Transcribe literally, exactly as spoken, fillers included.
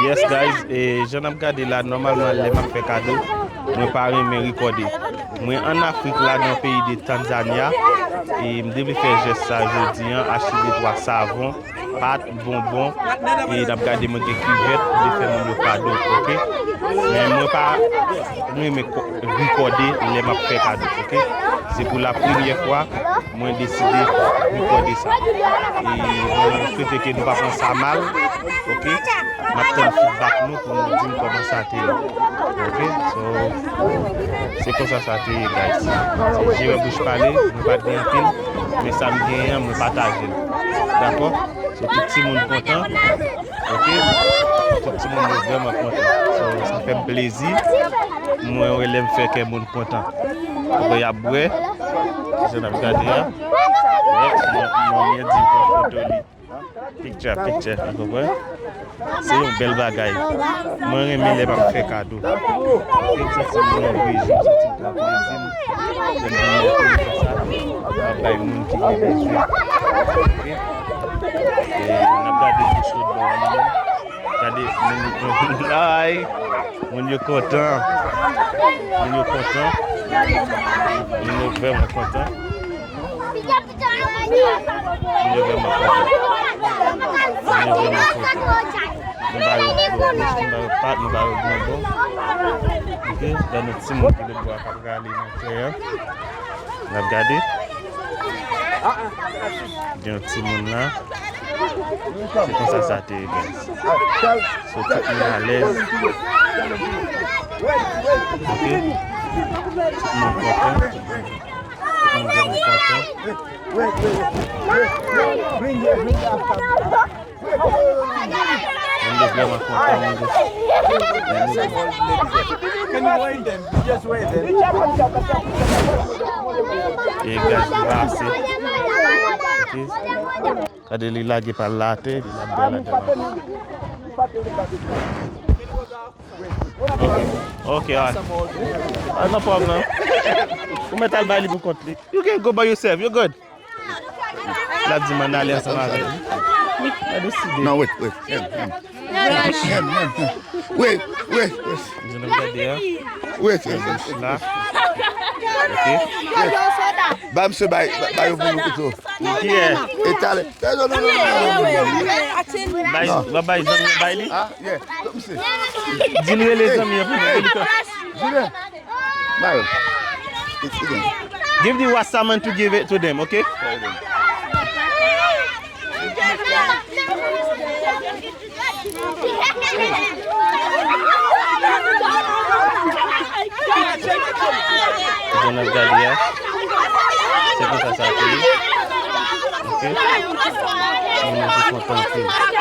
Yes guys, e jan n ap gade la, nòmalman lè m ap fè kado, mwen pa renmen rekòde. Mwen ann Afrik la, nan peyi de Tanzania, e m te vle fè jès sa jodi an, achte de twa savon, pat, bonbon, e n ap gade mwen gen kivèt, m te fè moun yo kado, oke? Men mwen pa renmen kò- rekòde lè m ap fè kado, oke? Se pou la premyè fwa, mwen deside rekòde sa. E mwen swete ke nou pa pran sa mal, oke? M ap tann feedback nou pou nou di m kòman sa te ye. Oke? So, se konsa sa te ye, guys. Se Jewè Bouch Pale, mwen pa t gen anpil, men sa m genyen an, mwen pataje l. Dakò? So, tout timoun kontan. Oke? Tout timoun yo vrèman kontan. So, sa fè m plezi. Mwen wè lè m fè kè moun kontan. Oke, y ap bwè. Se sa n ap gade a. Wè, manmi an di pran foto li. Picture, picture, ou konprann? Se yon bèl bagay. Mwen renmen lè m ap fè kado. E m santi m nan vre jou, m santi m pran plezi m. Lè m vin nan peyi konsa, m ap bay moun ki gen bezwen. Oke? E n ap gade bouch lòt bò a li menm. Gade moun, ay, moun yo kontan. Moun yo kontan. Moun yo vrèman kontan. Moun yo vrèman kontan. Moun yo vrèman kontan. Nou ba yo, nou ba yo pat, nou ba yo bonbon. Oke, dan nou timoun ki lòt bò a k ap rale nan tè a. N ap gade. Gen yon timoun la. Se konsa sa te ye, guys. So, tout moun alèz. Oke. Tout moun kontan. Tout moun vrèman kontan. Moun yo vrèman kontan, moun yo. E gaz li pa ase. Oke. Gade li lage pa l la atè, epi l ap bwè ladan l ankò. Ok, ok, alright. Ah, no problem. Ou mèt al bay li pou kont li. You can go by yourself, you good. L ap di m ann ale ansanm avè l. Wi, la deside. Non, wait, wait. Him, him. Him, him, him. Wait, wait, wait. Di nou gade a. Wait, wait, wait. La. Ok. Ba misye bay, ba, ba yo pou nou pito. Kiyès? E talè. Non, non, non, non, non, non. Bay, w ap bay zanmi an bay li? Ah, yeah. Di l rele zanmi an pou nou. Hey, Julien. Ba yo. Give the wasserman to give it to them, okay? Jan n ap gade a, se konsa sa te ye. Ok? Moun yo te kontan anpil.